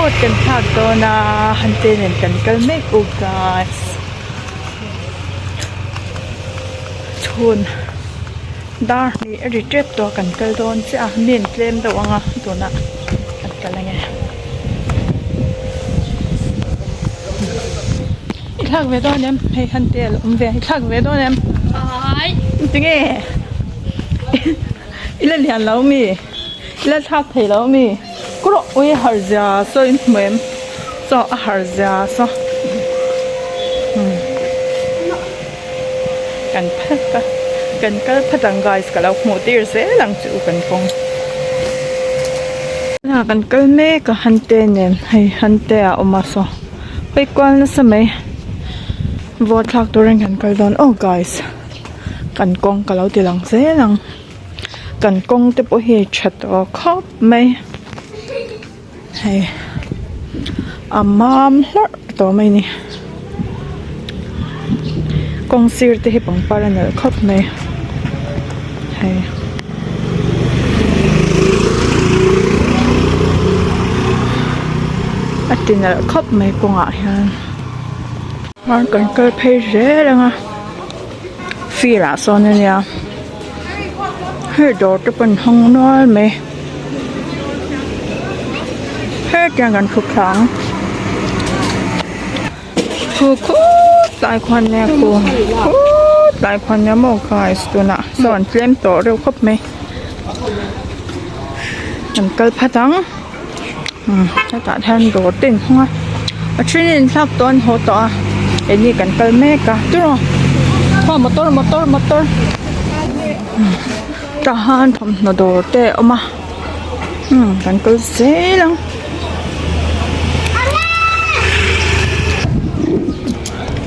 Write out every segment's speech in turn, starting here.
Vote kan thlak dawn a Hante nen kan kal mek u guys chhun dar hnih a ri tep tawh a kan kal dawn chiah a mi an tlem deuh ang a tunah kan kal ange i thlak ve dawn em hei Hante a lo awm ve a i thlak ve dawn em tinge i la lian lo mi. I la thlak thei lo mi kawr ui har zia saw in hmu em chaw a har zia saw kan phat a kan kal phat ang guys ka lo hmuh tir zel ang chu kan kawng ah kan kal mek a hante nen hei hante a awm a saw hawi kual nasa mai vote thlak turin kan kal dawn aw guys kan kawng ka lo ti lang zel ang. Kan kawng te pawh hi a tha tawh khawp mai hei a mam hlarh tawh mai a ni kawng sir te hi pangpar a nalh khawp mai hei. A ti nalh khawp mai kawngah hian kan kal phei zel ang a field ah sawn a nia. Hei dawr te pawh an hawng nual mai hetiang kan thu thla ang khu khutlai khuan nia khu khutlai khuan nia maw guys tunah sawn an tlem tawh reuh khawp mai an kal phat ang hetah hian dawr te an hawng a a then in thlak tawh an haw tawh a keini kan kal mek a tiraw aw motor motor motor tah han thawmhnaw dawr te a awm a umm kan kal zel ang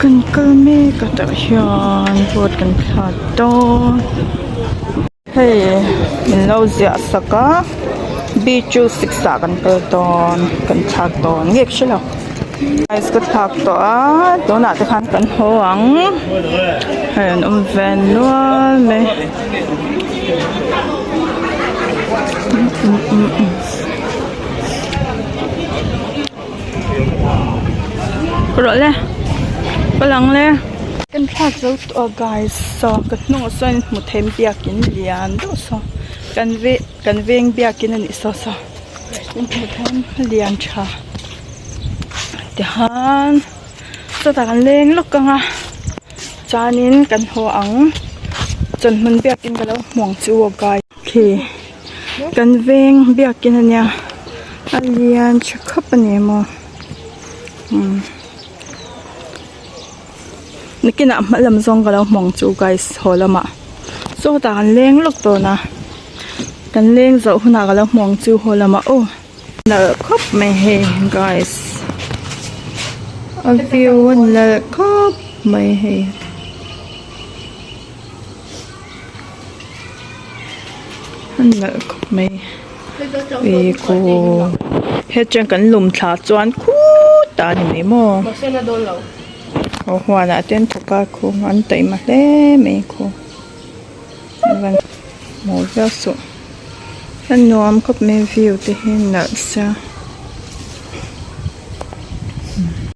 kan kal mek a tah hian board kan thla dawn. Hei min lo ziah sak a b two six ah kan kal dawn kan thlak dawn nge ka hrelo prize ka thlak tawh a tunah te khan kan haw ang hei an awm ve nual mai rawh le ka lang le kan thlak zo tawh a guys saw ka hnungah sawn hmu thei biakin lian deuh saw kan ve kan veng biakin a nih saw saw kan hmu thei lian tha tihian chutah kan leng lawk ang a chuanin kan haw ang chawhmun biakin ka lo hmu ang chu aw guys khi kan veng biakin a nia a lian tha khawp a ni maw umm nakinah hma lam zawng ka lo hmu ang chu guys haw lamah sawtah kan leng lawk dawn a kan leng zawh hunah ka lo hmu ang chu haw lamah aw. Nalh khawp mai hei guys a view a nalh khawp mai hei. A nalh khawp mai ih khu hetiang kan lum thla chuan khutah a ni mai maw aw huanah te an thawk a khu an taima hle mai khu mawi viau suh a nuam khawp mai view te hi nalh sia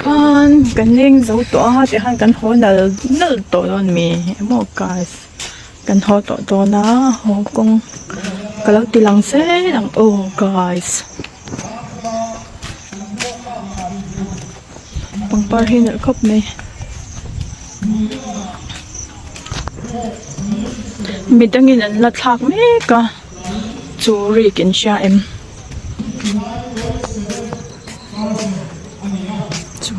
khan kan leng zo tawh a tikhan kan haw nal nal tawh dawn a ni emaw guys kan haw tawh dawn a haw kawng ka lo ti lang zel ang aw guys pangpar hi nalh khawp mai. Midangin an la thlak mek a chu rik in hria em chu.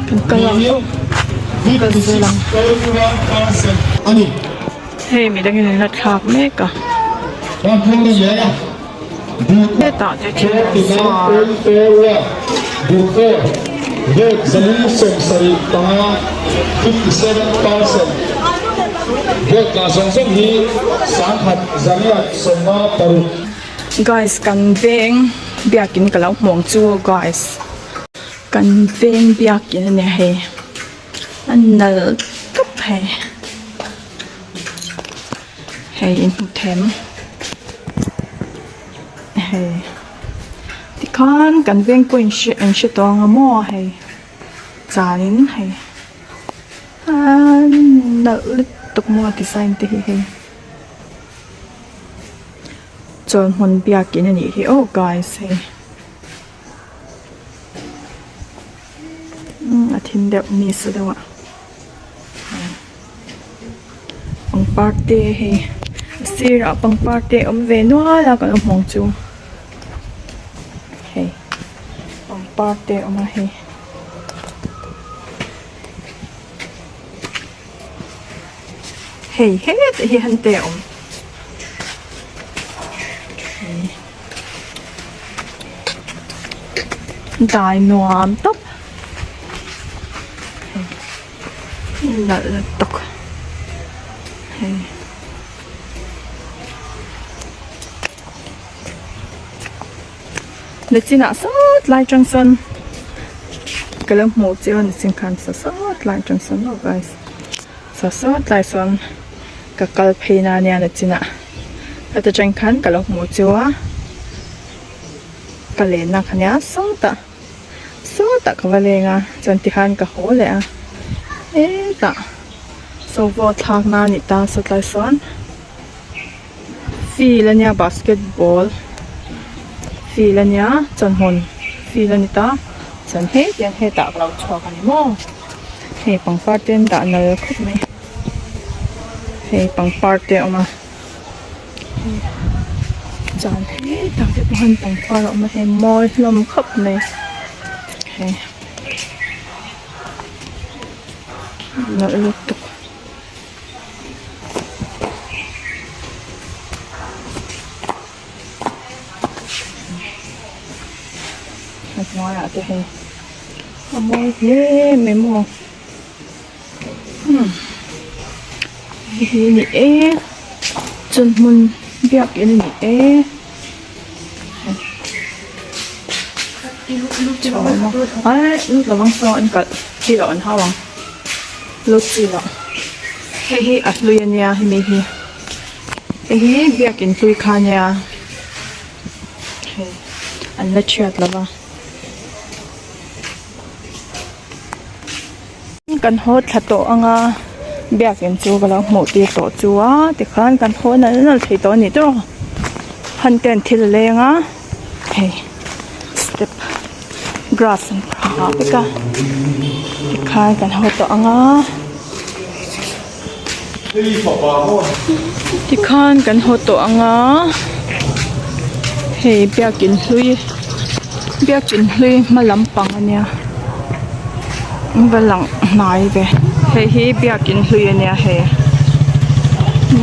Kan kal ang aw kal zel ang hei midangin an la thlak mek a hetah te thil an zuar. Guys kan veng biakin ka lo hmuh ang chu guys. Kan veng biakin a nia hei a nalh tawp hei hei in hmu them hei tikhan kan veng pawh in hre in hre tawh ang a maw hei chuanin hei a nalh lutuk maw design te hi hei. Chawlhmun biakin a nih hi aw guys hei umm a thim deuh ni sa deuh a pangpar te hei a sirah pangpar te a awm ve nual a ka lo hmu ang chu hei pangpar te a awm a hei. Hei hetah hi han te a awm dai nuam tawp hei nalh lutuk hei. Nichinah sawt lai atang sawn ka lo hmuh chiah a nichin khan sa sawt lai atang sawn aw guys sa sawt lai sawn ka kal phei na ania nichinah heta tang khan ka lo hmuh chiah a ka lenna kha nia sawtah sawtah ka va leng a chuan tikhan ka haw leh a hetah saw vote thlak na a nih ta sawt lai sawn. Field ania basketball field ania chawhmun field ani ta chuan hetiang hetah ka lo chhuak ani maw hei pangpar te an dah nal khawp mai hei pangpar te a awm a chuan hetah te pawh hian pangpar a awm a hei mawi hlawm khawp mai hei nalh lutuk. A hnuaiah te hei a mawi hle mai maw umm hei hi ni e chawlhmun biakin a ni e ai lut lovang saw an kalh chi loh an hau ang. Lut chi loh hei hi a hlui a nia hemi hi hei hi biakin hlui kha a nia hei an la thiat lo va kan haw thla tawh ang a biakin chu ka lo hmuh tir tawh chu a tikhan kan haw nal nal thei tawh a ni tawh han ten thil a leng a hei step. Grass an phah vek a tikhan kan haw tawh ang a tikhan kan haw tawh ang a hei biakin hlui biakin hlui hma lampang ania an va lang hnai ve hei hi biakin hlui ania hei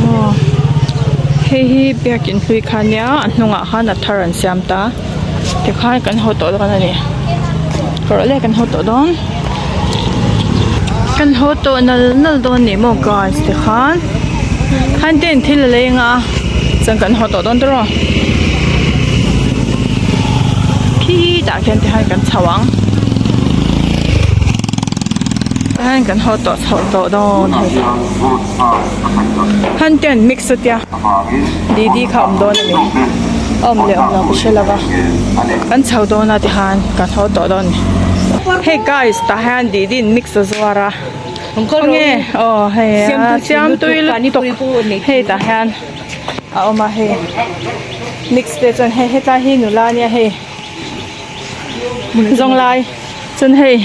maw hei hi biakin hlui kha ania a hnungah khan a thar an siam ta. Tikhan kan haw tawh dawn a ni kawr leh kan haw tawh dawn kan haw tawh nal nal dawn ni maw guys tikhan khan ten thil a leng a chuan kan haw tawh dawn tawh khitah khian tikhan kan chho ang tikhan kan haw tawh chho tawh dawn hei khan ten mix a tia. Didi kha awm dawn a ni awm leh awm lo ka hre lo va kan chho dawn a tihan kan haw tawh dawn a ni hei guys tah hian didi in mix a zuar a khawnge aw hei a siamtui lutuk hei tah hian a awm a hei mix te chuan hei hetlai hi nula ania hei zawnglai chuan hei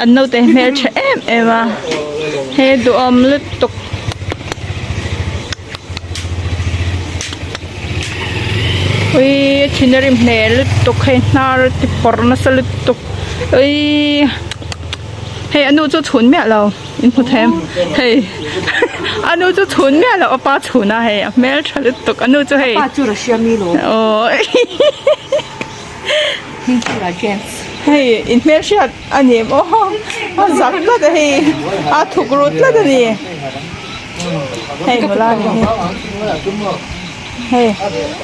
an naute hmeltha em em a he duhawm lutuk. Uii thin a rim hmel lutuk hei hnar a ti pawrh nasa lutuk uii hei a nu chu chhun miah lo in hmu thei em hei a nu chu chhun miah lo a pa chhun a hei a hmeltha lutuk a nu chu hei aw hei in hmelhriat a ni em aw a zak tlat a hei a thuk ru tlat a ni. Hei nula ni hi. Hei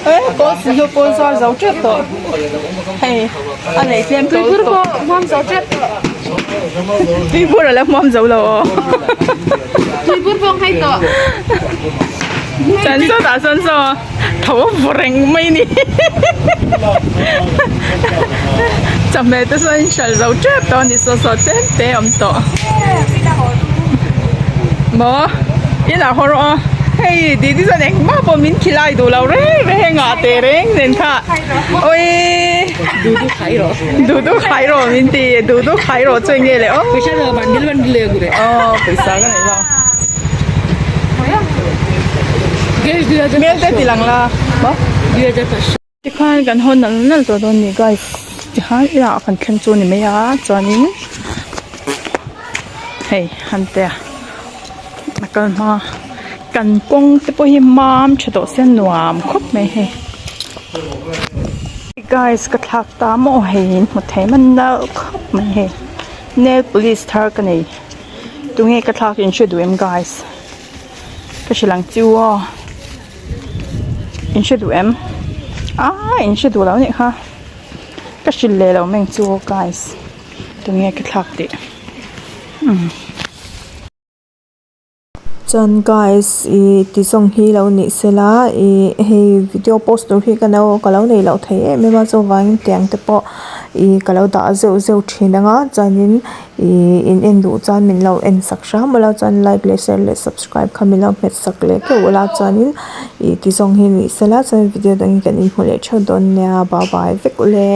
e kawl hnu pawn zar zo tep tawh hei a nei tlem tawh Tuibur pawh hmuam zo tep tawh. Tuibur a la hmuam zo lo aw. Tuibur pawh nghei tawh. Chuan sawtah sawn saw tho a vaw reng mai ni. Chawhmeh te sawn in hralh zo tep tawh a ni saw saw tlem te a awm tawh. Maw inah haw rawh aw hei didi chuan engmah pawh min khilai duh lo reng reng ah teh reng nen kha awii duh duh khai rawh min ti duh duh khai rawh chu enge le aw aw pawisa ka nei lo hmel te ti lang la maw. Tikhan kan haw nal nal tawh dawn ni guys tikhan inah kan thleng chu a ni mai a chuanin hei han tia a kal hma kan kawng te pawh hi mam tha tawh se nuam khawp mai hei guys ka thlak ta maw hei in hmu thei man nalh khawp mai hei nail polish thar ka nei tunge ka thlak in hre duh em guys ka hrilh ang chu aw. In hre duh em? Aaa in hre duh lo anih kha ka hrilh leh lo mai ang chu aw guys tunge ka thlak tih umm. Chuan guys ih ti zawng hi lo nih sela ih hei video post tur hi ka no ka lo nei loh thei em em a chuvangin tiang te pawh ih ka lo dah zeuh zeuh thin ang a chuanin Ihh in en duh chuan min lo en sak hram ula chuan like leh share leh subscribe kha min lo hmet sak leh keuh ula chuanin ih ti zawng hi ni sela chuan video dangin kan inhmu leh theuh dawn nia bye bye vek ule.